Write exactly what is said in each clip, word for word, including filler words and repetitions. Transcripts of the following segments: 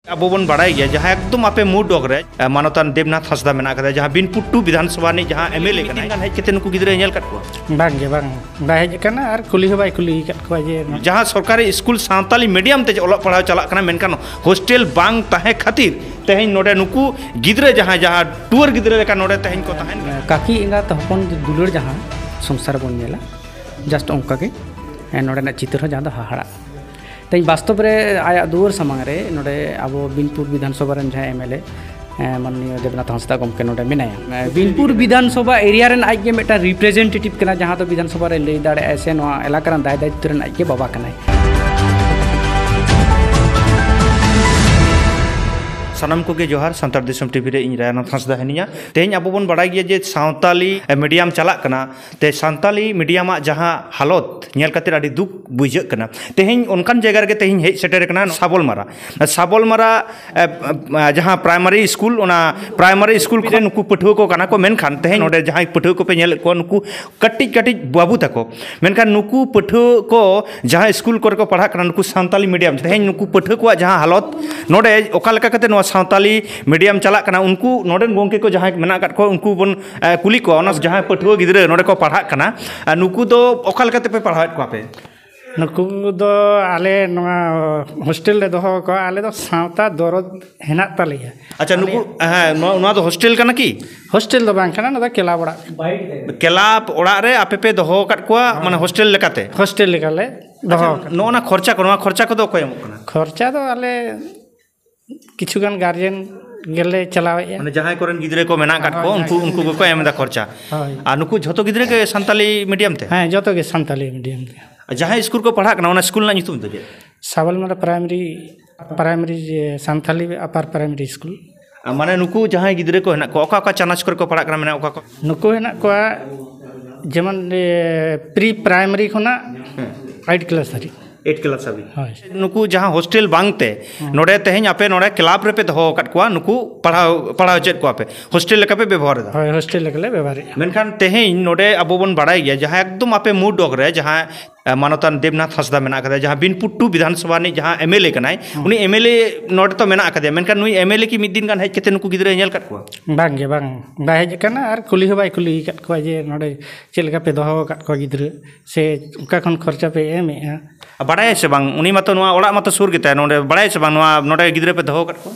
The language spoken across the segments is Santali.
ᱟᱵᱚ ᱵᱚᱱ ᱵᱟᱲᱟᱭ ᱜᱮᱭᱟ, ᱡᱟᱦᱟᱸ ᱮᱠᱫᱚᱢ ᱟᱯᱮ ᱢᱩ ᱰᱚᱜᱽ ᱨᱮ, ᱮ, ᱢᱟᱱᱚᱛᱟᱱ ᱫᱮᱵᱽᱱᱟᱛᱷ ᱦᱟᱸᱥᱫᱟ ᱢᱮᱱᱟᱜ ᱟᱠᱟᱫᱟ, ᱡᱟᱦᱟᱸ ᱵᱤᱱᱯᱩᱨ ᱴᱩ ᱵᱤᱫᱷᱟᱱ ᱥᱚᱵᱷᱟ ᱨᱤᱱᱤᱡ ᱡᱟᱦᱟᱸ ᱮᱢ ᱮᱞ ᱮ ᱠᱟᱱᱟᱭ, ᱦᱮᱡ ᱠᱟᱛᱮ ᱱᱩᱠᱩ ᱜᱤᱫᱽᱨᱟᱹᱭ ᱧᱮᱞ ᱟᱠᱟᱫ ᱠᱚᱣᱟ? ᱵᱟᱝ ᱜᱮ, ᱵᱟᱝ, ᱵᱟᱭ ᱦᱮᱡ ᱟᱠᱟᱱᱟ ᱟᱨ ᱠᱩᱞᱤ ᱦᱚᱸ ᱵᱟᱭ ᱠᱩᱞᱤ ᱟᱠᱟᱫ ᱠᱚᱣᱟ ᱡᱮ ᱱᱚ- ᱡᱟᱦᱟᱸ ᱥᱚᱨᱠᱟᱨᱤ ᱥᱠᱩᱞ ᱥᱟᱱᱛᱟᱞᱤ ᱢᱤᱰᱤᱭᱟᱢ ᱛᱮ ᱚᱞᱚᱜ ᱯᱟᱲᱦᱟᱣ ᱪᱟᱞᱟᱜ ᱠᱟᱱᱟ, ᱢᱮᱱᱠᱷᱟᱱ ᱦᱳᱥᱴᱮᱞ ᱵᱟᱝ ᱛᱟᱦᱮᱸ ᱠᱷᱟᱹᱛᱤᱨ ᱛᱮᱦᱮᱧ ᱱᱚᱰᱮ ᱱᱩᱠᱩ ᱜᱤᱫᱽᱨᱟᱹ ᱡᱟᱦᱟᱸᱭ, ᱡᱟᱦᱟᱸ ᱴᱩᱣᱟᱹᱨ ᱜᱤᱫᱽᱨᱟᱹ ᱞᱮᱠᱟ ᱱᱚᱰᱮ ᱛᱮᱦᱮᱧ ᱠᱚ ᱛᱟᱦᱮᱱ ᱠᱟᱱᱟ᱾ ᱠᱟᱹᱠᱤ ᱮᱸᱜᱟᱛ ᱦᱚᱯᱚᱱ ᱫᱩᱞᱟᱹᱲ ᱡᱟᱦᱟᱸ ᱥᱚᱝᱥᱟᱨ ᱵᱚᱱ ᱧᱮᱞᱟ, just ᱚᱱᱠᱟ ᱜᱮ, ᱮ, ᱱᱚᱰᱮᱱᱟᱜ ᱪᱤᱛᱟᱹᱨ ᱦᱚᱸ ᱡᱟᱦᱟᱸ ᱫᱚ ᱦᱟᱦᱟᱲᱟᱜ᱾ ᱛᱮᱦᱮᱧ ᱵᱟᱥᱛᱚᱵ ᱨᱮ ᱟᱭᱟᱜ ᱫᱩᱣᱟᱹᱨ ᱥᱟᱢᱟᱝ ᱨᱮ ᱱᱚᱰᱮ ᱟᱵᱚ ᱵᱤᱱᱯᱩᱨ ᱵᱤᱫᱷᱟᱱ ᱥᱚᱵᱷᱟ ᱨᱮᱱ ᱡᱟᱦᱟᱸᱭ ᱮᱢ ᱮᱞ ᱮ, ᱮ, ᱢᱟᱱᱱᱤᱭᱚ ᱫᱮᱵᱽᱱᱟᱛᱷ ᱦᱟᱸᱥᱫᱟ ᱜᱚᱢᱠᱮ ᱱᱚᱰᱮ ᱢᱮᱱᱟᱭᱟ᱾ ᱮ, ᱵᱤᱱᱯᱩᱨ ᱵᱤᱫᱷᱟᱱ ᱥᱚᱵᱷᱟ ᱮᱨᱤᱭᱟ ᱨᱮᱱ ᱟᱡ ᱜᱮ ᱢᱤᱫᱴᱟᱝ ᱨᱤᱯᱨᱮᱡᱮᱱᱴᱮᱴᱤᱵᱷ ᱠᱟᱱᱟ, ᱡᱟᱦᱟᱸ ᱫᱚ ᱵᱤᱫᱷᱟᱱ ᱥᱚᱵᱷᱟ ᱨᱮ ᱞᱟᱹᱭ ᱫᱟᱲᱮᱭᱟᱜᱼᱟᱭ ᱥᱮ ᱱᱚᱣᱟ ᱮᱞᱟᱠᱟ ᱨᱮᱱ ᱫᱟᱭ ᱫᱟᱭᱤᱛᱛᱚ ᱨᱮᱱ ᱟᱡ ᱜᱮ ᱵᱟᱵᱟ ᱠᱟᱱᱟᱭ᱾ ᱥᱟᱱᱟᱢ ᱠᱚᱜᱮ ᱡᱚᱦᱟᱨ᱾ ᱥᱟᱱᱛᱟᱲ ᱫᱤᱥᱚᱢ ᱴᱤᱵᱷᱤ ᱨᱮ ᱤᱧ ᱨᱟᱭᱱᱟᱛᱷ ᱦᱟᱸᱥᱫᱟ ᱦᱤᱱᱟᱹᱧᱟ᱾ ᱛᱮᱦᱮᱧ ᱟᱵᱚ ᱵᱚᱱ ᱵᱟᱲᱟᱭ ᱜᱮᱭᱟ ᱡᱮ ᱥᱟᱶᱛᱟᱞᱤ ᱢᱤᱰᱤᱭᱟᱢ ᱪᱟᱞᱟᱜ ᱠᱟᱱᱟ, ᱛᱮ ᱥᱟᱱᱛᱟᱞᱤ ᱢᱤᱰᱤᱭᱟᱢᱟᱜ ᱡᱟᱦᱟᱸ ᱦᱟᱞᱚᱛ ᱧᱮᱞ ᱠᱟᱛᱮ ᱟᱹᱰᱤ ᱫᱩᱠ ᱵᱩᱡᱷᱟᱹᱜ ᱠᱟᱱᱟ᱾ ᱛᱮᱦᱮᱧ ᱚᱱᱠᱟᱱ ᱡᱟᱭᱜᱟ ᱨᱮᱜᱮ ᱛᱮᱦᱮᱧ ᱦᱮᱡ ᱥᱮᱴᱮᱨ ᱟᱠᱟᱱᱟ, ᱥᱟᱵᱚᱞᱢᱟᱨᱟ᱾ ᱥᱟᱵᱚᱞᱢᱟᱨᱟ, ᱮ, ᱮ, ᱡᱟᱦᱟᱸ ᱯᱨᱟᱭᱢᱟᱨᱤ ᱥᱠᱩᱞ, ᱚᱱᱟ ᱯᱨᱟᱭᱢᱟᱨᱤ ᱥᱠᱩᱞ ᱨᱮ ᱱᱩᱠᱩ ᱯᱟᱹᱴᱷᱩᱣᱟᱹ ᱠᱚ ᱠᱟᱱᱟ ᱠᱚ, ᱢᱮᱱᱠᱷᱟᱱ ᱛᱮᱦᱮᱧ ᱱᱚᱰᱮ ᱡᱟᱦᱟᱸᱭ ᱯᱟᱹᱴᱷᱩᱣᱟᱹ ᱠᱚᱯᱮ ᱧᱮᱞᱮᱫ ᱠᱚᱣᱟ, ᱱᱩᱠᱩ ᱠᱟᱹᱴᱤᱡ ᱠᱟᱹᱴᱤᱡ ᱵᱟᱹᱵᱩ ᱛᱟᱠᱚ, ᱢᱮᱱᱠᱷᱟᱱ ᱱᱩᱠᱩ ᱯᱟᱹᱴᱷᱩᱣᱟᱹ ᱠᱚ ᱡᱟᱦᱟᱸ ᱥᱠᱩᱞ ᱠᱚᱨᱮ ᱠᱚ ᱯᱟᱲᱦᱟᱜ ᱠᱟᱱᱟ, ᱱᱩᱠᱩ ᱥᱟᱱᱛᱟᱞᱤ ᱢᱤᱰᱤᱭᱟᱢ, ᱛᱮᱦᱮᱧ ᱱᱩᱠᱩ ᱯᱟᱹᱴᱷᱩᱣᱟᱹ ᱠᱚᱣᱟᱜ ᱡᱟᱦᱟᱸ ᱦᱟᱞᱚᱛ, ᱱᱚᱰᱮ ᱚᱠᱟ ᱞᱮᱠᱟ ᱠᱟᱛᱮ ᱱᱚᱣᱟ ᱥᱟᱱᱛᱟᱞᱤ ᱢᱤᱰᱤᱭᱟᱢ ᱪᱟᱞᱟᱜ ᱠᱟᱱᱟ, ᱩᱱᱠᱩ ᱱᱚᱰᱮᱱ ᱜᱚᱢᱠᱮ ᱠᱚ ᱡᱟᱦᱟᱸᱭ ᱢᱮᱱᱟᱜ ᱟᱠᱟᱫ ᱠᱚᱣᱟ, ᱩᱱᱠᱩ ᱵᱚᱱ, ᱮ, ᱠᱩᱞᱤ ᱠᱚᱣᱟ, ᱚᱱᱟ ᱡᱟᱦᱟᱸᱭ ᱯᱟᱹᱴᱷᱩᱣᱟᱹ ᱜᱤᱫᱽᱨᱟᱹ ᱱᱚᱰᱮ ᱠᱚ ᱯᱟᱲᱦᱟᱜ ᱠᱟᱱᱟ, ᱮ, ᱱᱩᱠᱩ ᱫᱚ ᱚᱠᱟ ᱞᱮᱠᱟ ᱛᱮᱯᱮ ᱯᱟᱲᱦᱟᱣᱮᱫ ᱠᱚᱣᱟ ᱯᱮ? ᱱᱩᱠᱩ ᱫᱚ ᱟᱞᱮ ᱱᱚᱣᱟ ᱦᱳᱥᱴᱮᱞ ᱞᱮ ᱫᱚᱦᱚ ᱠᱚᱣᱟ᱾ ᱟᱞᱮ ᱫᱚ ᱥᱟᱶᱛᱟ ᱫᱚᱨᱚᱫ ᱦᱮᱱᱟᱜ ᱛᱟᱞᱮᱭᱟ᱾ ᱟᱪᱪᱷᱟ, ᱱᱩᱠᱩ, ᱦᱮᱸ, ᱱᱚᱣᱟ, ᱱᱚᱣᱟ ᱫᱚ ᱦᱳᱥᱴᱮᱞ ᱠᱟᱱᱟ ᱠᱤ? ᱦᱳᱥᱴᱮᱞ ᱫᱚ ᱵᱟᱝ ᱠᱟᱱᱟ, ᱱᱚᱣᱟ ᱫᱚ ᱠᱮᱞᱟᱵ ᱚᱲᱟᱜ᱾ ᱠᱮᱞᱟᱵ ᱚᱲᱟᱜ ᱨᱮ ᱟᱯᱮ ᱯᱮ ᱫᱚᱦᱚ ᱟᱠᱟᱫ ᱠᱚᱣᱟ, ᱦᱮᱸ᱾ ᱢᱟᱱᱮ ᱦᱳᱥᱴᱮᱞ ᱞᱮᱠᱟᱛᱮ? ᱦᱳᱥᱴᱮᱞ ᱞᱮᱠᱟᱞᱮ ᱫᱚᱦᱚ ᱟᱪᱪᱷᱟ, ᱟᱠᱟᱫ ᱱᱚᱜᱼᱚ ᱱᱟ ᱠᱷᱚᱨᱪᱟ ᱠᱚ, ᱱᱚᱣᱟ ᱠᱷᱚᱨᱪᱟ ᱠᱚᱫᱚ ᱚᱠᱚᱭ ᱮᱢᱚᱜ ᱠᱟᱱᱟ? ᱠᱷᱚᱨᱪᱟ ᱫᱚ ᱟᱞᱮ ᱠᱤᱪᱷᱩ ᱜᱟᱱ ᱜᱟᱨᱡᱮᱱ ᱜᱮᱞᱮ ᱪᱟᱞᱟᱣᱮᱫᱼᱟ᱾ ᱢᱟᱱᱮ ᱡᱟᱦᱟᱸᱭ ᱠᱚᱨᱮᱱ ᱜᱤᱫᱽᱨᱟᱹ ᱠᱚ ᱢᱮᱱᱟᱜ ᱟᱠᱟᱫ ᱠᱚ, ᱦᱳᱭ, ᱩᱱᱠᱩ, ᱦᱳᱭ᱾ ᱩᱱᱠᱩ ᱜᱮᱠᱚ ᱮᱢ ᱮᱫᱟ ᱠᱷᱚᱨᱪᱟ᱾ ᱦᱳᱭ᱾ ᱟᱨ ᱱᱩᱠᱩ ᱡᱷᱚᱛᱚ ᱜᱤᱫᱽᱨᱟᱹ ᱜᱮ ᱥᱟᱱᱛᱟᱞᱤ ᱢᱤᱰᱤᱭᱟᱢ ᱛᱮ? ᱦᱮᱸ, ᱡᱚᱛᱚ ᱜᱮ ᱥᱟᱱᱛᱟᱞᱤ ᱢᱤᱰᱤᱭᱟᱢ ᱛᱮ᱾ ᱟᱨ ᱡᱟᱦᱟᱸᱭ ᱥᱠᱩᱞ ᱠᱚ ᱯᱟᱲᱦᱟᱜ ᱠᱟᱱᱟ, ᱚᱱᱟ ᱥᱠᱩᱞ ᱨᱮᱱᱟᱜ ᱧᱩᱛᱩᱢ ᱫᱚ ᱪᱮᱫ? ᱥᱟᱵᱚᱞᱢᱟᱨᱟ ᱯᱨᱟᱭᱢᱟᱨᱤ, ᱯᱨᱟᱭᱢᱟᱨᱤ ᱡᱮ ᱥᱟᱱᱛᱟᱞᱤ ᱟᱯᱟᱨ ᱯᱨᱟᱭᱢᱟᱨᱤ ᱥᱠᱩᱞ᱾ ᱟᱨ ᱢᱟᱱᱮ ᱱᱩᱠᱩ ᱡᱟᱦᱟᱸᱭ ᱜᱤᱫᱽᱨᱟᱹ ᱠᱚ ᱦᱮᱱᱟᱜ ᱠᱚᱣᱟ, ᱚᱠᱟ ᱚᱠᱟ ᱪᱟᱱᱟᱪ ᱠᱚᱨᱮ ᱠᱚ ᱯᱟᱲᱦᱟᱜ ᱠᱟᱱᱟ, ᱢᱮᱱᱟᱜ ᱚᱠᱟ ᱠᱚ? ᱱᱩᱠᱩ ᱦᱮᱱᱟᱜ ᱠᱚᱣᱟ ᱡᱮᱢᱚᱱ, ᱮ, ᱯᱨᱤ ᱯᱨᱟᱭᱢᱟᱨᱤ ᱠᱷᱚᱱᱟᱜ ᱦᱮᱸ᱾ ᱮᱭᱤᱴ ᱠᱞᱟᱥ ᱫᱷᱟᱹᱨᱤᱡ᱾ ᱮᱭᱤᱴ ᱠᱞᱟᱥ ᱦᱟᱹᱵᱤᱡ᱾ ᱦᱳᱭ᱾ ᱱᱩᱠᱩ ᱡᱟᱦᱟᱸ ᱦᱳᱥᱴᱮᱞ ᱵᱟᱝᱛᱮ ᱦᱩᱸ᱾ ᱱᱚᱰᱮ ᱛᱮᱦᱮᱧ ᱟᱯᱮ ᱱᱚᱰᱮ ᱠᱞᱟᱵᱽ ᱨᱮᱯᱮ ᱫᱚᱦᱚ ᱟᱠᱟᱫ ᱠᱚᱣᱟ, ᱱᱩᱠᱩ ᱯᱟᱲᱦᱟᱣ, ᱯᱟᱲᱦᱟᱣ ᱦᱚᱪᱚᱭᱮᱫ ᱠᱚᱣᱟ ᱯᱮ, ᱦᱳᱥᱴᱮᱞ ᱞᱮᱠᱟ ᱯᱮ ᱵᱮᱵᱚᱦᱟᱨ ᱮᱫᱟ᱾ ᱦᱳᱭ, ᱦᱳᱥᱴᱮᱞ ᱞᱮᱠᱟᱞᱮ ᱵᱮᱵᱚᱦᱟᱨᱮᱫᱼᱟ᱾ ᱢᱮᱱᱠᱷᱟᱱ ᱛᱮᱦᱮᱧ ᱱᱚᱰᱮ ᱟᱵᱚ ᱵᱚᱱ ᱵᱟᱲᱟᱭ ᱜᱮᱭᱟ, ᱡᱟᱦᱟᱸ ᱮᱠᱫᱚᱢ ᱟᱯᱮ ᱢᱩ ᱰᱚᱜᱽ ᱨᱮ ᱡᱟᱦᱟᱸ, ᱮ, ᱢᱟᱱᱚᱛᱟᱱ ᱫᱮᱵᱽᱱᱟᱛᱷ ᱦᱟᱸᱥᱫᱟ ᱢᱮᱱᱟᱜ ᱟᱠᱟᱫᱮᱭᱟ, ᱡᱟᱦᱟᱸ ᱵᱤᱱᱯᱩᱨ ᱴᱩ ᱵᱤᱫᱷᱟᱱ ᱥᱚᱵᱷᱟ ᱨᱤᱱᱤᱡ ᱡᱟᱦᱟᱸ ᱮᱢ ᱮᱞ ᱮ ᱠᱟᱱᱟᱭ, ᱦᱩᱸ᱾ ᱩᱱᱤ ᱮᱢ ᱮᱞ ᱮ ᱱᱚᱰᱮ ᱛᱚ ᱢᱮᱱᱟᱜ ᱟᱠᱟᱫᱮᱭᱟ, ᱢᱮᱱᱠᱷᱟᱱ ᱱᱩᱭ ᱮᱢ ᱮᱞ ᱮ ᱠᱤ ᱢᱤᱫ ᱫᱤᱱ ᱜᱟᱱ ᱦᱮᱡ ᱠᱟᱛᱮ ᱱᱩᱠᱩ ᱜᱤᱫᱽᱨᱟᱹᱭ ᱧᱮᱞ ᱟᱠᱟᱫ ᱠᱚᱣᱟ? ᱵᱟᱝ ᱜᱮ, ᱵᱟᱝ, ᱵᱟᱭ ᱦᱮᱡ ᱟᱠᱟᱱᱟ ᱟᱨ ᱠᱩᱞᱤ ᱦᱚᱸ ᱵᱟᱭ ᱠᱩᱞᱤ ᱟᱠᱟᱫ ᱠᱚᱣᱟ ᱡᱮ ᱱᱚᱰᱮ ᱪᱮᱫ ᱞᱮᱠᱟ ᱯᱮ ᱫᱚᱦᱚ ᱟᱠᱟᱫ ᱠᱚᱣᱟ ᱜᱤᱫᱽᱨᱟᱹ, ᱥᱮ ᱚᱠᱟ ᱠᱷᱚᱱ ᱠᱷᱚᱨᱪᱟ ᱯᱮ ᱮᱢᱮᱫᱼᱟ᱾ ᱟᱨ ᱵᱟᱲᱟᱭᱟᱭ ᱥᱮ ᱵᱟᱝ? ᱩᱱᱤ ᱢᱟᱛᱚ ᱱᱚᱣᱟ ᱚᱲᱟᱜ ᱢᱟᱛᱚ ᱥᱩᱨ ᱜᱮᱛᱟᱭ, ᱱᱚᱰᱮ ᱵᱟᱲᱟᱭᱟᱭ ᱥᱮ ᱵᱟᱝ ᱱᱚᱣᱟ ᱱᱚᱰᱮ ᱜᱤᱫᱽᱨᱟᱹ ᱯᱮ ᱫᱚᱦᱚ ᱟᱠᱟᱫ ᱠᱚᱣᱟ?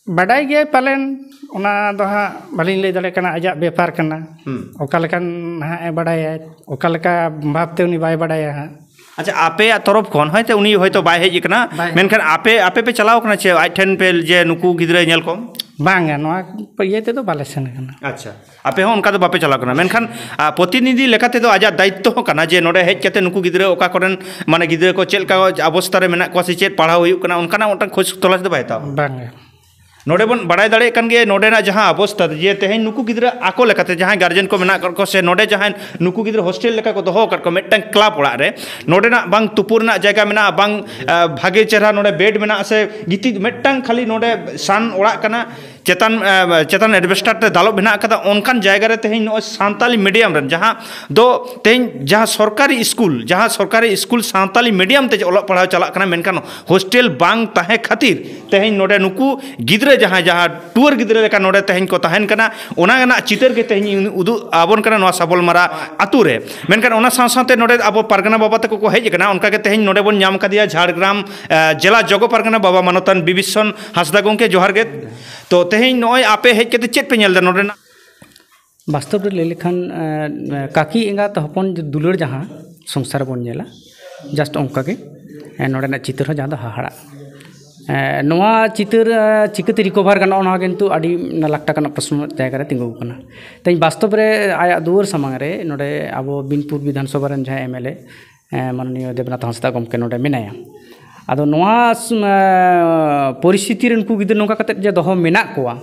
ᱵᱟᱰᱟᱭ ᱜᱮᱭᱟᱭ ᱯᱟᱞᱮᱱ, ᱚᱱᱟ ᱫᱚ ᱦᱟᱸᱜ ᱵᱟᱹᱞᱤᱧ ᱞᱟᱹᱭ ᱫᱟᱲᱮᱭᱟᱜ ᱠᱟᱱᱟ, ᱟᱡᱟᱜ ᱵᱮᱯᱟᱨ ᱠᱟᱱᱟ᱾ ᱦᱩᱸ᱾ ᱚᱠᱟ ᱞᱮᱠᱟᱱ ᱦᱟᱸᱜ ᱮ ᱵᱟᱰᱟᱭᱟ, ᱚᱠᱟ ᱞᱮᱠᱟ ᱵᱷᱟᱵᱽᱛᱮ ᱩᱱᱤ ᱵᱟᱭ ᱵᱟᱰᱟᱭᱟ ᱦᱟᱸᱜ᱾ ᱟᱪᱪᱷᱟ, ᱟᱯᱮᱭᱟᱜ ᱛᱚᱨᱚᱯ ᱠᱷᱚᱱ ᱦᱚᱭᱛᱳ ᱩᱱᱤ ᱦᱚᱭᱛᱳ ᱵᱟᱭ ᱦᱮᱡ ᱟᱠᱟᱱᱟ, ᱵᱟᱭ ᱦᱮᱡ ᱢᱮᱱᱠᱷᱟᱱ ᱟᱯᱮ, ᱟᱯᱮ ᱯᱮ ᱪᱟᱞᱟᱣ ᱠᱟᱱᱟ ᱪᱮ ᱟᱡ ᱴᱷᱮᱱ ᱯᱮ ᱡᱮ ᱱᱩᱠᱩ ᱜᱤᱫᱽᱨᱟᱹ ᱧᱮᱞ ᱠᱚᱢ? ᱵᱟᱝᱟ, ᱱᱚᱣᱟ ᱤᱭᱟᱹ ᱛᱮᱫᱚ ᱵᱟᱞᱮ ᱥᱮᱱ ᱟᱠᱟᱱᱟ᱾ ᱟᱪᱪᱷᱟ, ᱟᱯᱮ ᱦᱚᱸ ᱚᱱᱠᱟ ᱫᱚ ᱵᱟᱯᱮ ᱪᱟᱞᱟᱣ ᱠᱟᱱᱟ, ᱢᱮᱱᱠᱷᱟᱱ, ᱟ, ᱯᱨᱚᱛᱤᱱᱤᱫᱷᱤ ᱞᱮᱠᱟ ᱛᱮᱫᱚ ᱟᱡᱟᱜ ᱫᱟᱭᱤᱛᱛᱚ ᱦᱚᱸ ᱠᱟᱱᱟ ᱡᱮ ᱱᱚᱰᱮ ᱦᱮᱡ ᱠᱟᱛᱮ ᱱᱩᱠᱩ ᱜᱤᱫᱽᱨᱟᱹ ᱚᱠᱟ ᱠᱚᱨᱮᱱ, ᱢᱟᱱᱮ, ᱜᱤᱫᱽᱨᱟᱹ ᱠᱚ ᱪᱮᱫ ᱞᱮᱠᱟ ᱚᱵᱚᱥᱛᱟ ᱨᱮ ᱢᱮᱱᱟᱜ ᱠᱚᱣᱟ ᱥᱮ ᱪᱮᱫ ᱯᱟᱲᱦᱟᱣ ᱦᱩᱭᱩᱜ ᱠᱟᱱᱟ, ᱚᱱᱠᱟᱱᱟᱜ ᱢᱤᱫᱴᱟᱝ ᱠᱷᱳᱡᱽ ᱛᱚᱞᱟᱥ ᱫᱚ ᱵᱟᱭ ᱦᱟᱛᱟᱣᱟ᱾ ᱵᱟᱝᱜᱮ᱾ ᱱᱚᱰᱮ ᱵᱚᱱ ᱵᱟᱲᱟᱭ ᱫᱟᱲᱮᱭᱟᱜ ᱠᱟᱱ ᱜᱮᱭᱟ ᱱᱚᱰᱮᱱᱟᱜ ᱡᱟᱦᱟᱸ ᱚᱵᱚᱥᱛᱟ, ᱡᱮ ᱛᱮᱦᱮᱧ ᱱᱩᱠᱩ ᱜᱤᱫᱽᱨᱟᱹ ᱟᱠᱚ ᱞᱮᱠᱟᱛᱮ ᱡᱟᱦᱟᱸᱭ ᱜᱟᱨᱡᱮᱱ ᱠᱚ ᱢᱮᱱᱟᱜ ᱟᱠᱟᱫ ᱠᱚᱣᱟ ᱥᱮ ᱱᱚᱰᱮ ᱡᱟᱦᱟᱸᱭ ᱱᱩᱠᱩ ᱜᱤᱫᱽᱨᱟᱹ ᱦᱳᱥᱴᱮᱞ ᱞᱮᱠᱟ ᱠᱚ ᱫᱚᱦᱚ ᱟᱠᱟᱫ ᱠᱚᱣᱟ, ᱢᱤᱫᱴᱟᱝ ᱠᱞᱟᱵᱽ ᱚᱲᱟᱜ ᱨᱮ ᱱᱚᱰᱮᱱᱟᱜ ᱵᱟᱝ ᱛᱩᱯᱩ ᱨᱮᱱᱟᱜ ᱡᱟᱭᱜᱟ ᱢᱮᱱᱟᱜᱼᱟ, ᱵᱟᱝ, ᱟ, ᱵᱷᱟᱜᱮ ᱪᱮᱦᱨᱟ ᱱᱚᱰᱮ ᱵᱮᱰ ᱢᱮᱱᱟᱜᱼᱟ ᱥᱮ ᱜᱤᱛᱤᱡ, ᱢᱤᱫᱴᱟᱝ ᱠᱷᱟᱹᱞᱤ ᱱᱚᱰᱮ ᱥᱟᱱ ᱚᱲᱟᱜ ᱠᱟᱱᱟ, ᱪᱮᱛᱟᱱ, ᱮ, ᱪᱮᱛᱟᱱ ᱮᱰᱵᱮᱥᱴᱟᱨ ᱛᱮ ᱫᱟᱞᱚᱵ ᱢᱮᱱᱟᱜ ᱟᱠᱟᱫᱟ᱾ ᱚᱱᱠᱟᱱ ᱡᱟᱭᱜᱟ ᱨᱮ ᱛᱮᱦᱮᱧ ᱱᱚᱜᱼᱚᱭ ᱥᱟᱱᱛᱟᱞᱤ ᱢᱤᱰᱤᱭᱟᱢ ᱨᱮᱱ ᱡᱟᱦᱟᱸ ᱫᱚ ᱛᱮᱦᱮᱧ ᱡᱟᱦᱟᱸ ᱥᱚᱨᱠᱟᱨᱤ ᱥᱠᱩᱞ, ᱡᱟᱦᱟᱸ ᱥᱚᱨᱠᱟᱨᱤ ᱥᱠᱩᱞ ᱥᱟᱱᱛᱟᱞᱤ ᱢᱤᱰᱤᱭᱟᱢ ᱛᱮ ᱚᱞᱚᱜ ᱯᱟᱲᱦᱟᱣ ᱪᱟᱞᱟᱜ ᱠᱟᱱᱟ, ᱢᱮᱱᱠᱷᱟᱱ ᱦᱳᱥᱴᱮᱞ ᱵᱟᱝ ᱛᱟᱦᱮᱸ ᱠᱷᱟᱹᱛᱤᱨ ᱛᱮᱦᱮᱧ ᱱᱚᱰᱮ ᱱᱩᱠᱩ ᱜᱤᱫᱽᱨᱟᱹ ᱡᱟᱦᱟᱸᱭ, ᱡᱟᱦᱟᱸ ᱴᱩᱣᱟᱹᱨ ᱜᱤᱫᱽᱨᱟᱹ ᱞᱮᱠᱟ ᱱᱚᱰᱮ ᱛᱮᱦᱮᱧ ᱠᱚ ᱛᱟᱦᱮᱱ ᱠᱟᱱᱟ, ᱚᱱᱟ ᱨᱮᱱᱟᱜ ᱪᱤᱛᱟᱹᱨ ᱜᱮ ᱛᱮᱦᱮᱧ ᱩᱫᱩᱜ ᱟᱵᱚᱱ ᱠᱟᱱᱟ ᱱᱚᱣᱟ ᱥᱟᱵᱚᱞᱢᱟᱨᱟ ᱟᱛᱳ ᱨᱮ᱾ ᱢᱮᱱᱠᱷᱟᱱ ᱚᱱᱟ ᱥᱟᱶ ᱥᱟᱶᱛᱮ ᱱᱚᱰᱮ ᱟᱵᱚ ᱯᱟᱨᱜᱟᱱᱟ ᱵᱟᱵᱟ ᱛᱟᱠᱚ ᱠᱚ ᱦᱮᱡ ᱟᱠᱟᱱᱟ, ᱚᱱᱠᱟᱜᱮ ᱛᱮᱦᱮᱧ ᱱᱚᱰᱮ ᱵᱚᱱ ᱧᱟᱢ ᱟᱠᱟᱫᱮᱭᱟ ᱡᱷᱟᱲᱜᱨᱟᱢ, ᱮ, ᱡᱮᱞᱟ ᱡᱚᱜᱚ ᱯᱟᱨᱜᱟᱱᱟ ᱵᱟᱵᱟ ᱢᱟᱱᱚᱛᱟᱱ ᱵᱤᱵᱤᱥᱚᱱ ᱦᱟᱸᱥᱫᱟ ᱜᱚᱢᱠᱮ, ᱡᱚᱦᱟᱨ ᱜᱮ᱾ ᱛᱚ, ᱛᱮᱦᱮᱧ ᱱᱚᱜᱼᱚᱭ ᱟᱯᱮ ᱦᱮᱡ ᱠᱟᱛᱮ ᱪᱮᱫ ᱯᱮ ᱧᱮᱞ ᱮᱫᱟ ᱱᱚᱰᱮᱱᱟᱜ? ᱵᱟᱥᱛᱚᱵ ᱨᱮ ᱞᱟᱹᱭ ᱞᱮᱠᱷᱟᱱ, ᱮ, ᱠᱟᱹᱠᱤ ᱮᱸᱜᱟᱛ ᱦᱚᱯᱚᱱ ᱫᱩᱞᱟᱹᱲ ᱡᱟᱦᱟᱸ ᱥᱚᱝᱥᱟᱨ ᱵᱚᱱ ᱧᱮᱞᱟ, just ᱚᱱᱠᱟ ᱜᱮ, ᱮ, ᱱᱚᱰᱮᱱᱟᱜ ᱪᱤᱛᱟᱹᱨ ᱦᱚᱸ ᱡᱟᱦᱟᱸ ᱫᱚ ᱦᱟᱦᱟᱲᱟᱜ᱾ ᱮ, ᱱᱚᱣᱟ ᱪᱤᱛᱟᱹᱨ, ᱮ, ᱪᱤᱠᱟᱹᱛᱮ ᱨᱤᱠᱚᱵᱷᱟᱨ ᱜᱟᱱᱚᱜᱼᱟ, ᱱᱚᱣᱟ ᱠᱤᱱᱛᱩ ᱟᱹᱰᱤ ᱞᱟᱠ ᱴᱟᱠᱟ ᱨᱮᱱᱟᱜ ᱯᱨᱚᱥᱱᱚ ᱡᱟᱭᱜᱟ ᱨᱮ ᱛᱤᱸᱜᱩ ᱟᱠᱟᱱᱟ᱾ ᱛᱮᱦᱮᱧ ᱵᱟᱥᱛᱚᱵ ᱨᱮ ᱟᱭᱟᱜ ᱫᱩᱣᱟᱹᱨ ᱥᱟᱢᱟᱝ ᱨᱮ ᱱᱚᱰᱮ ᱟᱵᱚ ᱵᱤᱱᱯᱩᱨ ᱵᱤᱫᱷᱟᱱ ᱥᱚᱵᱷᱟ ᱨᱮᱱ ᱡᱟᱦᱟᱸᱭ ᱮᱢ ᱮᱞ ᱮ, ᱮ, ᱢᱟᱱᱚᱱᱤᱭᱚ ᱫᱮᱵᱽᱱᱟᱛᱷ ᱦᱟᱸᱥᱫᱟ ᱜᱚᱢᱠᱮ ᱱᱚᱰᱮ ᱢᱮᱱᱟᱭᱟ᱾ ᱟᱫᱚ ᱱᱚᱣᱟ ᱥ-, ᱮ, ᱯᱚᱨᱤᱥᱛᱷᱤᱛᱤ ᱨᱮ ᱱᱩᱠᱩ ᱜᱤᱫᱽᱨᱟᱹ ᱱᱚᱝᱠᱟ ᱠᱟᱛᱮᱫ ᱡᱮ ᱫᱚᱦᱚ ᱢᱮᱱᱟᱜ ᱠᱚᱣᱟ,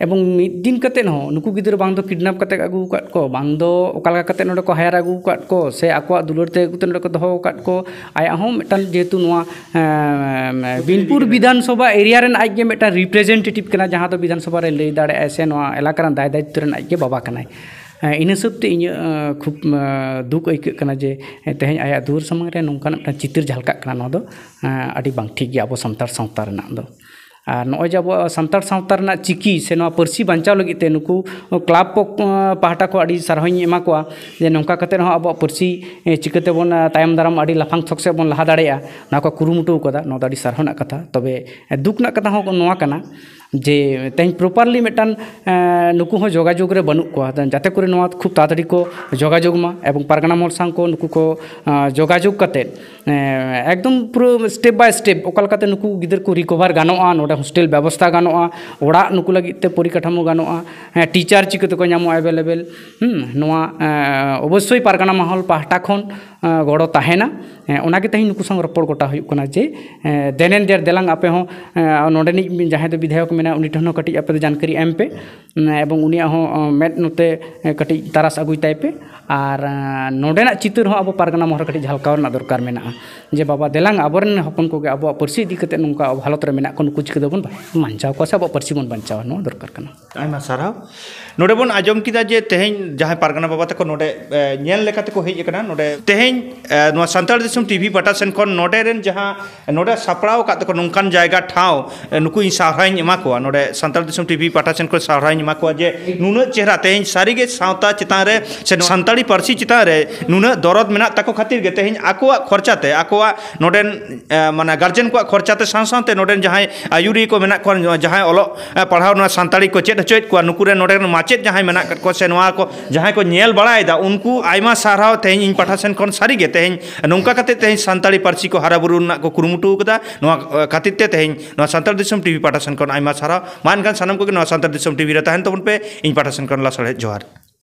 ᱮᱵᱚᱝ ᱢᱤᱫ ᱫᱤᱱ ᱠᱟᱛᱮᱫ ᱦᱚᱸ ᱱᱩᱠᱩ ᱜᱤᱫᱽᱨᱟᱹ ᱵᱟᱝ ᱫᱚ ᱠᱤᱰᱱᱟᱯ ᱠᱟᱛᱮᱫ ᱟᱹᱜᱩ ᱟᱠᱟᱫ ᱠᱚ, ᱵᱟᱝ ᱫᱚ ᱚᱠᱟ ᱞᱮᱠᱟ ᱠᱟᱛᱮᱫ ᱱᱚᱰᱮ ᱠᱚ ᱦᱟᱭᱟᱨ ᱟᱹᱜᱩ ᱟᱠᱟᱫ ᱠᱚ, ᱥᱮ ᱟᱠᱚᱣᱟᱜ ᱫᱩᱞᱟᱹᱲ ᱛᱮ ᱟᱹᱜᱩ ᱠᱟᱛᱮᱫ ᱱᱚᱰᱮ ᱠᱚ ᱫᱚᱦᱚ ᱟᱠᱟᱫ ᱠᱚ, ᱟᱭᱟᱜ ᱦᱚᱸ ᱢᱤᱫᱴᱟᱝ ᱡᱮᱦᱮᱛᱩ ᱱᱚᱣᱟ, ᱮᱸ, ᱵᱤᱱᱯᱩᱨ ᱵᱤᱫᱷᱟᱱ ᱥᱚᱵᱷᱟ ᱮᱨᱤᱭᱟ ᱨᱮᱱ ᱟᱡ ᱜᱮ ᱢᱤᱫᱴᱟᱝ ᱨᱤᱯᱨᱮᱡᱮᱱᱴᱮᱴᱤᱵᱷ ᱠᱟᱱᱟ, ᱡᱟᱦᱟᱸ ᱫᱚ ᱵᱤᱫᱷᱟᱱ ᱥᱚᱵᱷᱟ ᱨᱮ ᱞᱟᱹᱭ ᱫᱟᱲᱮᱭᱟᱜᱼᱟᱭ, ᱥᱮ ᱱᱚᱣᱟ ᱮᱞᱟᱠᱟ ᱨᱮᱱ ᱫᱟᱭ ᱫᱟᱭᱤᱛᱛᱚ ᱨᱮᱱ ᱟᱡ ᱜᱮ ᱵᱟᱵᱟ ᱠᱟᱱᱟᱭ᱾ ᱮᱸ, ᱤᱱᱟᱹ ᱦᱤᱥᱟᱹᱵ ᱛᱮ ᱤᱧᱟᱹᱜ, ᱮᱸ, ᱠᱷᱩᱵ, ᱮᱸ, ᱫᱩᱠ ᱟᱹᱭᱠᱟᱹᱜ ᱠᱟᱱᱟ ᱡᱮ, ᱮᱸ, ᱛᱮᱦᱮᱧ ᱟᱭᱟᱜ ᱫᱩᱣᱟᱹᱨ ᱥᱟᱢᱟᱝ ᱨᱮ ᱱᱚᱝᱠᱟᱱᱟᱜ ᱢᱤᱫᱴᱟᱝ ᱪᱤᱛᱟᱹᱨ ᱡᱷᱟᱞᱠᱟᱜ ᱠᱟᱱᱟ᱾ ᱱᱚᱣᱟ ᱫᱚ, ᱮᱸ, ᱟᱹᱰᱤ ᱵᱟᱝ ᱴᱷᱤᱠ ᱜᱮᱭᱟ ᱟᱵᱚ ᱥᱟᱱᱛᱟᱲ ᱥᱟᱶᱛᱟ ᱨᱮᱱᱟᱜ ᱫᱚ᱾ ᱟᱨ ᱱᱚᱜᱼᱚᱭ ᱡᱮ ᱟᱵᱚᱣᱟᱜ ᱥᱟᱱᱛᱟᱲ ᱥᱟᱶᱛᱟ ᱨᱮᱱᱟᱜ ᱪᱤᱠᱤ ᱥᱮ ᱱᱚᱣᱟ ᱯᱟᱹᱨᱥᱤ ᱵᱟᱧᱪᱟᱣ ᱞᱟᱹᱜᱤᱫ ᱛᱮ ᱱᱩᱠᱩ ᱠᱞᱟᱵᱽ ᱠᱚ, ᱮᱸ, ᱯᱟᱦᱴᱟ ᱠᱷᱚᱱ ᱟᱹᱰᱤ ᱥᱟᱨᱦᱟᱣᱤᱧ ᱮᱢᱟ ᱠᱚᱣᱟ ᱡᱮ ᱱᱚᱝᱠᱟ ᱠᱟᱛᱮᱫ ᱦᱚᱸ ᱟᱵᱚᱣᱟᱜ ᱯᱟᱹᱨᱥᱤ, ᱮᱸ, ᱪᱤᱠᱟᱹ ᱛᱮᱵᱚᱱ, ᱮᱸ, ᱛᱟᱭᱚᱢ ᱫᱟᱨᱟᱢ ᱟᱹᱰᱤ ᱞᱟᱯᱷᱟᱝ ᱛᱷᱚᱠ ᱥᱮᱫ ᱵᱚᱱ ᱞᱟᱦᱟ ᱫᱟᱲᱮᱭᱟᱜᱼᱟ, ᱱᱚᱣᱟ ᱠᱚ ᱠᱩᱨᱩᱢᱩᱴᱩ ᱠᱟᱫᱟ᱾ ᱱᱚᱣᱟ ᱫᱚ ᱟᱹᱰᱤ ᱥᱟᱨᱦᱟᱣ ᱨᱮᱱᱟᱜ ᱠᱟᱛᱷᱟ᱾ ᱛᱚᱵᱮ, ᱮᱸ, ᱫᱩᱠ ᱨᱮᱱᱟᱜ ᱠᱟᱛᱷᱟ ᱦᱚᱸ ᱱᱚᱣᱟ ᱠᱟᱱᱟ ᱡᱮ ᱛᱮᱦᱮᱧ ᱯᱨᱚᱯᱟᱨᱞᱤ ᱢᱤᱫᱴᱟᱝ, ᱮᱸ, ᱱᱩᱠᱩ ᱦᱚᱸ ᱡᱳᱜᱟᱡᱳᱜᱽ ᱨᱮ ᱵᱟᱹᱱᱩᱜ ᱠᱚᱣᱟ, ᱡᱟᱛᱮ ᱠᱚᱨᱮ ᱱᱚᱣᱟ ᱠᱷᱩᱵ ᱛᱟᱲᱟᱛᱟᱲᱤ ᱠᱚ ᱡᱳᱜᱟᱡᱳᱜᱽ ᱢᱟ ᱮᱵᱚᱝ ᱯᱟᱨᱜᱟᱱᱟ ᱢᱚᱦᱚᱞ ᱥᱟᱶ ᱠᱚ ᱱᱩᱠᱩ ᱠᱚ, ᱮᱸ, ᱡᱳᱜᱟᱡᱳᱜᱽ ᱠᱟᱛᱮᱫ, ᱮᱸ, ᱮᱠᱫᱚᱢ ᱯᱩᱨᱟᱹ ᱥᱴᱮᱯ ᱵᱟᱭ ᱥᱴᱮᱯ ᱚᱠᱟ ᱞᱮᱠᱟᱛᱮ ᱱᱩᱠᱩ ᱜᱤᱫᱟᱹᱨ ᱠᱚ ᱨᱤᱠᱚᱵᱷᱟᱨ ᱜᱟᱱᱚᱜᱼᱟ, ᱱᱚᱰᱮ ᱦᱳᱥᱴᱮᱞ ᱵᱮᱵᱚᱥᱛᱷᱟ ᱜᱟᱱᱚᱜᱼᱟ, ᱚᱲᱟᱜ ᱱᱩᱠᱩ ᱞᱟᱹᱜᱤᱫ ᱛᱮ ᱯᱚᱨᱤᱠᱟᱴᱷᱟᱢᱳ ᱜᱟᱱᱚᱜᱼᱟ, ᱦᱮᱸ, ᱴᱤᱪᱟᱨ ᱪᱤᱠᱟᱹ ᱛᱮᱠᱚ ᱧᱟᱢᱚᱜᱼᱟ ᱮᱵᱮᱞᱮᱵᱮᱞ, ᱦᱩᱸ, ᱱᱚᱣᱟ, ᱮᱸ, ᱚᱵᱚᱥᱥᱳᱭ ᱯᱟᱨᱜᱟᱱᱟ ᱢᱚᱦᱚᱞ ᱯᱟᱦᱴᱟ ᱠᱷᱚᱱ, ᱮᱸ, ᱜᱚᱲᱚ ᱛᱟᱦᱮᱱᱟ᱾ ᱮᱸ, ᱚᱱᱟᱜᱮ ᱛᱮᱦᱮᱧ ᱱᱩᱠᱩ ᱥᱟᱶ ᱨᱚᱯᱚᱲ ᱜᱚᱴᱟ ᱦᱩᱭᱩᱜ ᱠᱟᱱᱟ ᱡᱮ, ᱮᱸ, ᱫᱮᱱᱮᱱ ᱫᱮᱨ ᱫᱮᱞᱟᱝ ᱟᱯᱮ ᱦᱚᱸ, ᱮᱸ, ᱱᱚᱰᱮᱱᱤᱡ ᱡᱟᱦᱟᱸᱭ ᱫᱚ ᱵᱤᱫᱷᱟᱭᱚᱠ ᱢᱮᱱᱟᱭᱟ ᱩᱱᱤ ᱴᱷᱮᱱ ᱦᱚᱸ ᱠᱟᱹᱴᱤᱡ ᱟᱯᱮ ᱫᱚ ᱡᱟᱱᱠᱟᱨᱤ ᱮᱢ ᱯᱮ, ᱮᱸ, ᱮᱵᱚᱝ ᱩᱱᱤᱭᱟᱜ ᱦᱚᱸ, ᱮᱸ, ᱢᱮᱫ ᱱᱚᱛᱮ, ᱮᱸ, ᱠᱟᱹᱴᱤᱡ ᱛᱟᱨᱟᱥ ᱟᱹᱜᱩᱭ ᱛᱟᱭ ᱯᱮ᱾ ᱟᱨ, ᱮᱸ, ᱱᱚᱰᱮᱱᱟᱜ ᱪᱤᱛᱟᱹᱨ ᱦᱚᱸ ᱟᱵᱚ ᱯᱟᱨᱜᱟᱱᱟ ᱢᱚᱦᱚᱞ ᱨᱮ ᱠᱟᱹᱴᱤᱡ ᱡᱷᱟᱞᱠᱟᱣ ᱨᱮᱱᱟᱜ ᱫᱚᱨᱠᱟᱨ ᱢᱮᱱᱟᱜᱼᱟ ᱡᱮ ᱵᱟᱵᱟ ᱫᱮᱞᱟᱝ ᱟᱵᱚᱨᱮᱱ ᱦᱚᱯᱚᱱ ᱠᱚᱜᱮ ᱟᱵᱚᱣᱟᱜ ᱯᱟᱹᱨᱥᱤ ᱤᱫᱤ ᱠᱟᱛᱮ ᱱᱚᱝᱠᱟ ᱦᱟᱞᱚᱛ ᱨᱮ ᱢᱮᱱᱟᱜ ᱠᱚ, ᱱᱩᱠᱩ ᱪᱤᱠᱟᱹ ᱛᱮᱵᱚᱱ ᱵᱟᱧᱪᱟᱣ ᱠᱚᱣᱟ ᱥᱮ ᱟᱵᱚᱣᱟᱜ ᱯᱟᱹᱨᱥᱤ ᱵᱚᱱ ᱵᱟᱧᱪᱟᱣᱟ, ᱱᱚᱣᱟ ᱫᱚᱨᱠᱟᱨ ᱠᱟᱱᱟ᱾ ᱟᱭᱢᱟ ᱥᱟᱨᱦᱟᱣ᱾ ᱱᱚᱰᱮ ᱵᱚᱱ ᱟᱸᱡᱚᱢ ᱠᱮᱫᱟ ᱡᱮ ᱛᱮᱦᱮᱧ ᱡᱟᱦᱟᱸᱭ ᱯᱟᱨᱜᱟᱱᱟ ᱵᱟᱵᱟ ᱛᱟᱠᱚ ᱱᱚᱰᱮ, ᱮ, ᱧᱮᱞ ᱞᱮᱠᱟ ᱛᱮᱠᱚ ᱦᱮᱡ ᱟᱠᱟᱱᱟ᱾ ᱱᱚᱰᱮ ᱛᱮᱦᱮᱧ, ᱮ, ᱱᱚᱣᱟ ᱥᱟᱱᱛᱟᱲ ᱫᱤᱥᱚᱢ ᱴᱤᱵᱷᱤ ᱯᱟᱦᱴᱟ ᱥᱮᱱ ᱠᱷᱚᱱ ᱱᱚᱰᱮ ᱨᱮᱱ ᱡᱟᱦᱟᱸ ᱱᱚᱰᱮ ᱥᱟᱯᱲᱟᱣ ᱟᱠᱟᱫ ᱛᱟᱠᱚ ᱱᱚᱝᱠᱟᱱ ᱡᱟᱭᱜᱟ ᱴᱷᱟᱶ, ᱮ, ᱱᱩᱠᱩ ᱤᱧ ᱥᱟᱨᱦᱟᱣᱤᱧ ᱮᱢᱟ ᱠᱚᱣᱟ᱾ ᱱᱚᱰᱮ ᱥᱟᱱᱛᱟᱲ ᱫᱤᱥᱚᱢ ᱴᱤᱵᱷᱤ ᱯᱟᱦᱴᱟ ᱥᱮᱱ ᱠᱷᱚᱱ ᱥᱟᱨᱦᱟᱣᱤᱧ ᱮᱢᱟ ᱠᱚᱣᱟ ᱡᱮ ᱱᱩᱱᱟᱹᱜ ᱪᱮᱦᱨᱟ ᱛᱮᱦᱮᱧ ᱥᱟᱹᱨᱤᱜᱮ ᱥᱟᱶᱛᱟ ᱪᱮᱛᱟᱱ ᱨᱮ ᱥᱮ ᱱᱚᱣᱟ ᱥᱟᱱᱛᱟᱲᱤ ᱯᱟᱹᱨᱥᱤ ᱪᱮᱛᱟᱱ ᱨᱮ ᱱᱩᱱᱟᱹᱜ ᱫᱚᱨᱚᱫ ᱢᱮᱱᱟᱜ ᱛᱟᱠᱚ ᱠᱷᱟᱹᱛᱤᱨ ᱜᱮ ᱛᱮᱦᱮᱧ ᱟᱠᱚᱣᱟᱜ ᱠᱷᱚᱨᱪᱟ ᱛᱮ, ᱟᱠᱚᱣᱟᱜ ᱱᱚᱰᱮᱱ, ᱮ, ᱢᱟᱱᱮ ᱜᱟᱨᱡᱮᱱ ᱠᱚᱣᱟᱜ ᱠᱷᱚᱨᱪᱟ ᱛᱮ ᱥᱟᱶ ᱥᱟᱶᱛᱮ ᱱᱚᱰᱮᱱ ᱡᱟᱦᱟᱸᱭ ᱟᱹᱭᱩᱨᱤᱭᱟᱹ ᱠᱚ ᱢᱮᱱᱟᱜ ᱠᱚᱣᱟ, ᱡᱟᱦᱟᱸᱭ ᱚᱞᱚᱜ, ᱮ, ᱯᱟᱲᱦᱟᱣ ᱱᱚᱣᱟ ᱥᱟᱱᱛᱟᱲᱤ ᱠᱚ ᱪᱮᱫ ᱦᱚᱪᱚᱭᱮᱫ ᱠᱚᱣᱟ, ᱱᱩᱠᱩ ᱨᱮᱱ ᱱᱚᱰᱮ ᱨᱮᱱ ᱢᱟᱪᱮᱫ ᱡᱟᱦᱟᱸᱭ ᱢᱮᱱᱟᱜ ᱟᱠᱟᱫ ᱠᱚᱣᱟ ᱥᱮ ᱱᱚᱣᱟ ᱠᱚ ᱡᱟᱦᱟᱸᱭ ᱠᱚ ᱧᱮᱞ ᱵᱟᱲᱟᱭᱮᱫᱟ, ᱩᱱᱠᱩ ᱟᱭᱢᱟ ᱥᱟᱨᱦᱟᱣ ᱛᱮᱦᱮᱧ ᱤᱧ ᱯᱟᱦᱴᱟ ᱥᱮᱱ ᱠᱷᱚᱱ ᱥᱟᱹᱨᱤᱜᱮ ᱛᱮᱦᱮᱧ ᱱᱚᱝᱠᱟ ᱠᱟᱛᱮ ᱛᱮᱦᱮᱧ ᱥᱟᱱᱛᱟᱲᱤ ᱯᱟᱹᱨᱥᱤ ᱠᱚ ᱦᱟᱨᱟ ᱵᱩᱨᱩ ᱨᱮᱱᱟᱜ ᱠᱚ ᱠᱩᱨᱩᱢᱩᱴᱩ ᱟᱠᱟᱫᱟ᱾ ᱱᱚᱣᱟ, ᱮ, ᱠᱷᱟᱹᱛᱤᱨ ᱛᱮ ᱛᱮᱦᱮᱧ ᱱᱚᱣᱟ ᱥᱟᱱᱛᱟᱲ ᱫᱤᱥᱚᱢ ᱴᱤᱵᱷᱤ ᱯᱟᱦᱴᱟ ᱥᱮᱱ ᱠᱷᱚᱱ ᱟᱭᱢᱟ ᱥᱟᱨᱦᱟᱣ᱾ ᱢᱟ ᱮᱱᱠᱷᱟᱱ ᱥᱟᱱᱟᱢ ᱠᱚᱜᱮ ᱱᱚᱣᱟ ᱥᱟᱱᱛᱟᱲ ᱫᱤᱥᱚᱢ ᱴᱤᱵᱷᱤ ᱨᱮ ᱛᱟᱦᱮᱱ ᱛᱟᱵᱚᱱ ᱯᱮ᱾ ᱤᱧ ᱯᱟᱦᱴᱟ ᱥᱮᱱ ᱠᱷᱚᱱ ᱞᱟᱥᱟᱲᱦᱮᱫ ᱡᱚᱦᱟᱨ᱾